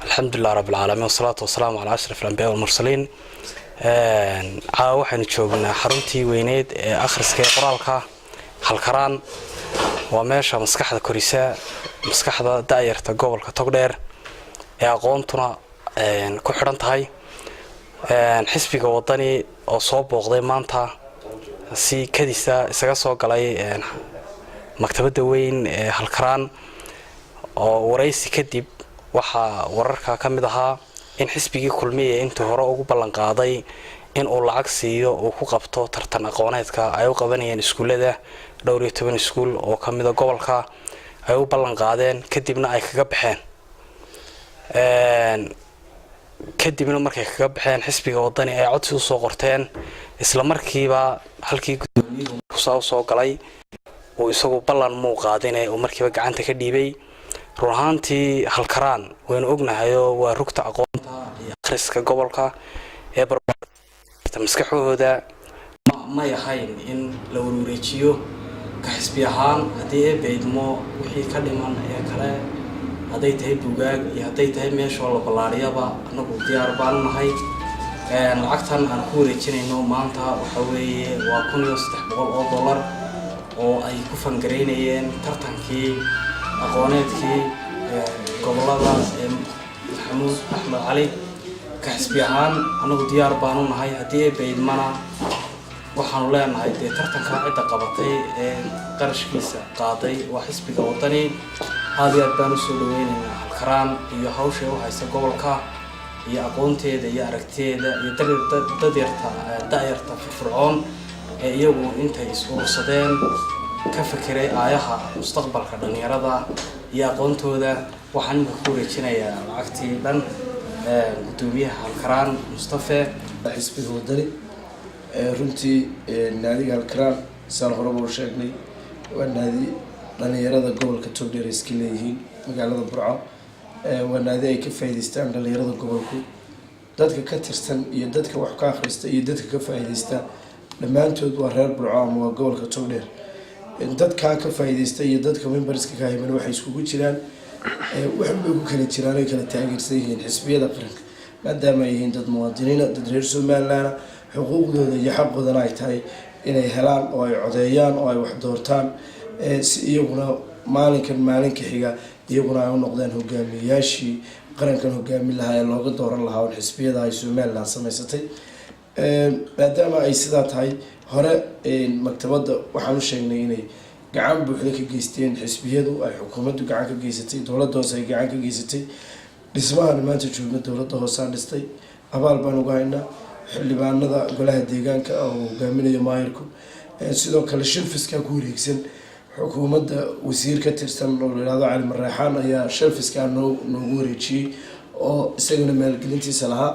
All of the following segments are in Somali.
Alxamdulilah rab alcaalamiin, wasalaatu wasalaamu calaa ashraf alambiya walmursaliin. Caawa waxaynu joognaa xaruntii weyneyd ee akhriska ee qoraalka Halkaraan. Waa meesha maskaxda korisa, maskaxda da'yarta gobolka Togdheer ee aqoontuna ku xidhan tahay. Xisbiga Wadani oo soo booqday maanta, si kadisa isaga soo galay maktabadda weyn ee Halkaraan oo waraysi kadib, waxaa wararka ka mid ahaa in xisbigii Kulmiye intii hore ugu ballanqaaday in uu lacag siiyo uu ku qabto tartan aqooneedka ay u qabanayeen iskuullada, dhowr iyo toban iskuul oo ka mida gobolka ay u ballanqaadeen, kadibna ay kaga baxeen. Kadibna markay kaga baxeen, xisbiga Wadani ay codsi usoo qorteen. Isla markiiba halkii gudoomiyuhu kusaa usoo galay uu isagu ballan muu qaadine, uu markiiba gacanta ka dhiibay. Run ahaantii, Halkaraan waynu ognahayoo waa rugta aqoonta iyo akhriska gobolka ee maskaxahooda. May ahayn in la warwareejiyo. Ka xisbi ahaan, haddii ee beydmo wixii ka dhiman ee kale, hadday tahay bugaag iyo hadday tahay meeshoo la ballaariyaba, annagu diyaar baanu nahay. Lacagtan aan ku wareejinayno maanta waxa weeye waa $1,300 oo ay ku fangaraynayeen tartankii aqooneedkii gobolada ee Maxamuud Axmed Cali. Ka xisbi ahaan annagu diyaar baanu nahay. Haddii ee beydmana waxaanu leenahay, dee tartankaa cidda qabatay ee qarashkiisa qaaday waa xisbiga Wadani. Aada iyo aad baan usoo dhaweynaynaa Halkaraan iyo hawshay u haysa gobolka iyo aqoonteeda iyo aragtiyeeda iyo dadyarta da'yarta firfircoon ee iyagu intay is urursadeen ka fekeray aayaha mustaqbalka dhalinyarada iyo aqoontooda. Waxaan imika ku wareejinayaa lacagtii dhan guddoomiyaha Halkaraan, Mustafe. Xisbiga Wadani, runtii naadiga Halkaraan, saan horeba u sheegnay, waa naadi dhalinyarada gobolka Togdheer ay iska leeyihiin, magaalada Burco. Waa naadi ay ka faa'iideystaan dhalinyarada gobolku. Dadka ka tirsan iyo dadka wax ka akhrista iyo dadka ka faa'iideysta dhammaantood waa reer Burco ama waa gobolka Togdheer. Dadkaa ka faa'iideysta iyo dadka memberska ka himan waxay iskugu jiraan, waxbay ku kala jiraan, ay kala taageersan yihiin xisbiyada qaranka, maadaama ay yihiin dad muwaadiniina, dad reer Somaliland, xuquuqdooda iyo xaqoodana ay tahay inay helaan oo ay codeeyaan oo ay wax doortaan, si iyaguna maalinkan maalinka xiga iyaguna ay u noqdeen hogaamiyeyaashii qarankan hogaamin lahaa ee looga dooran lahaa on xisbiyada ay Somaliland samaysatay. Maadaama ay sidaa tahay, hore maktabadda waxaan u sheegnay inay gacan buuxda ka geysteen xisbiyadu, ay xukuumaddu gacan ka geysatay, dowladda hoose ay gacan ka geysatay. Dhismahan maanta joogna dowladda hoosea dhistay, abaal baan uga haynaa. Xildhibaanada golaha deegaanka oo hogaaminayo maayirku, sidoo kale shelfiskaa ku wareegsan, xukuumadda wasiir ka tirsan oo la yihahdo Cali Mareexaan ayaa shelfiskaa noogu wareejiyey oo isagana maalgelintiisa lahaa.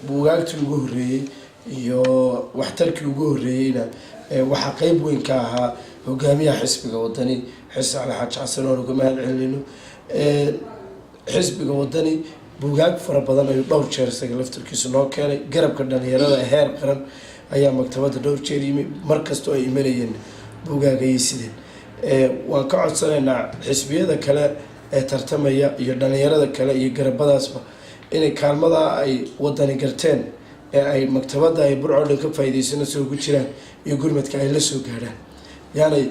Buugaagtii ugu horreeyey iyo waxtarkii ugu horreeyeyna waxaa qeyb weyn ka ahaa hogaamiyaha xisbiga Wadani, Xirsi Cali Xaaji Xasan, oon uga mahad celinayno. Xisbiga Wadani buugaag fara badan ayuu dhowr jeer isaga laftarkiisu noo keenay. Garabka dhalinyarada ee heer qaran ayaa maktabadda dhowr jeer yimi. Mar kastoo ay imanayeen buugaag ayay sideen. Waan ka codsanaynaa xisbiyada kale ee tartamaya iyo dhalinyarada kale iyo garabadaasba inay kaalmadaa ay Wadani garteen ee ay maktabadda ay Burco dhan ka faa'iideysano soo ugu jiraan iyo gurmadka ay la soo gaadhaan. Yaanay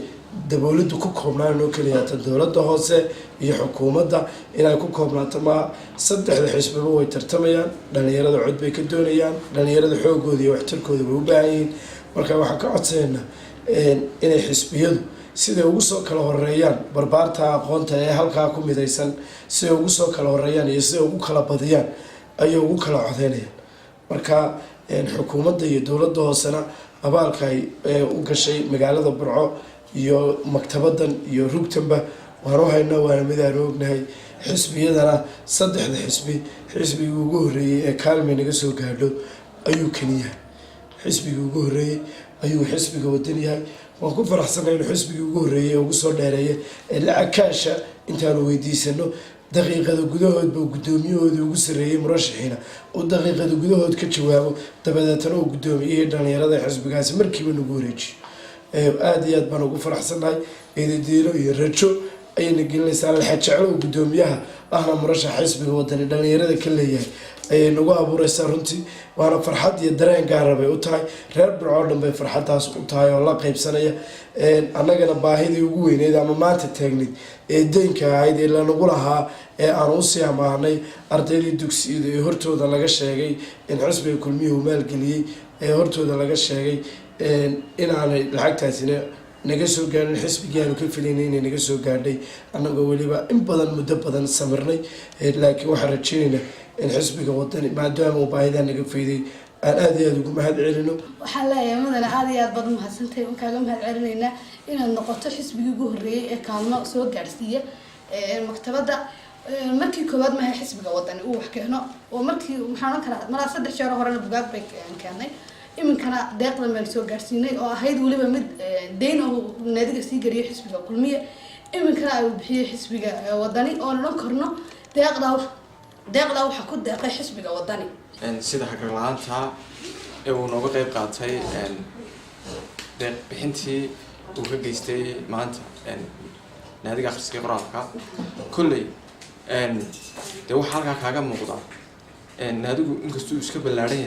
dowladdu ku koobnaan oo keliyaata dowladda hoose iyo xukuumadda inay ku koobnaato maa. Saddexda xisbiba way tartamayaan, dhalinyarada cod bay ka doonayaan, dhalinyarada xoogooda iyo waxtarkooda way u baahan yihiin. Marka waxaan ka codsanaynaa inay xisbiyadu siday ugu soo kala horeeyaan barbaarta aqoonta ee halkaa ku midaysan, siday ugu soo kala horeeyaan iyo siday ugu kala badiyaan ayay ugu kala codeynayaan. Marka xukuumadda iyo dowladda hoosena abaalka ay u gashay magaalada Burco iyo maktabadan iyo rugtanba waan u haynaa, waana mid aan ognahay. Xisbiyadana, saddexda xisbi, xisbigii ugu horreeyey ee kaalmay naga soo gaadho ayuu kani yahay. Xisbigii ugu horreeyey ayuu xisbiga Wadan yahay. Waan ku faraxsanay inuu xisbigii ugu horreeyay ee ugu soo dheereeya ee lacag kaasha intaanu weydiisano daqiiqada gudahood buu gudoomiyahoodii ugu sarreeyey murashaxiina uu daqiiqada gudahood ka jawaabo, dabadeetana uu guddoomiyihii dhalinyarada xisbigaasi markiiba nagu wareejiyo. Aada iyo aad baan ugu faraxsannahay. Eedadiilo iyo rajo ayayna gelinaysaa. Lexejeclo uu guddoomiyaha ahna murashaxa xisbiga Wadani dhalinyarada ka leeyahay ayay nagu abuureysaa runtii, waana farxad iyo dareen gaara bay u tahay. Reer Burco oo dhan bay farxaddaas u tahay oo la qaybsanaya. Annagana baahidii ugu weyneyd ama maanta taagnayd ee deynka ahayd ee lanagu lahaa ee aan usii amaahnay ardaydii dugsiyada ee hortooda laga sheegay in xisbiga Kulmiyuhu maalgeliyey, ee hortooda laga sheegay inaanay lacagtaasina naga soo gaadhin xisbigii aanu ka filaynay inay naga soo gaadhay, annagoo weliba in badan muddo badan samirnay. Laakiin waxaan rajeynaynaa in xisbiga Wadani, maadaama uu baahidaa naga fayday, aan aada iyo aada ugu mahad celino. Waxaan leeyahay, mudane, aada iyo aad baad umahadsantahay. Waan kaaga mahad celinaynaa inaad noqoto xisbigii ugu horreeyey ee kaalmo soo gaadhsiiya maktabadda. Markii koowaad mahay xisbiga Wadani uu wax keeno oo markii, maxaan odhan karaa, malaa 3 jeer horena bugaag bay keenay. Iminkana deeqdan baan soo gaadhsiinay oo ahayd weliba mid deyn oo naadiga sii geliyay xisbiga Kulmiye, iminkana uu bixiyey xisbiga Wadani, oon odhan karno deeqdaa waxaa ku deeqay xisbiga Wadani. Sida hagar la-aanta ee uu nooga qeyb qaatay deeq bixintii uu ka geystay maanta naadiga akhriska qoraalka, kolley dee waxaa halkaa kaaga muuqda naadigu inkastuu iska ballaadhan yahay.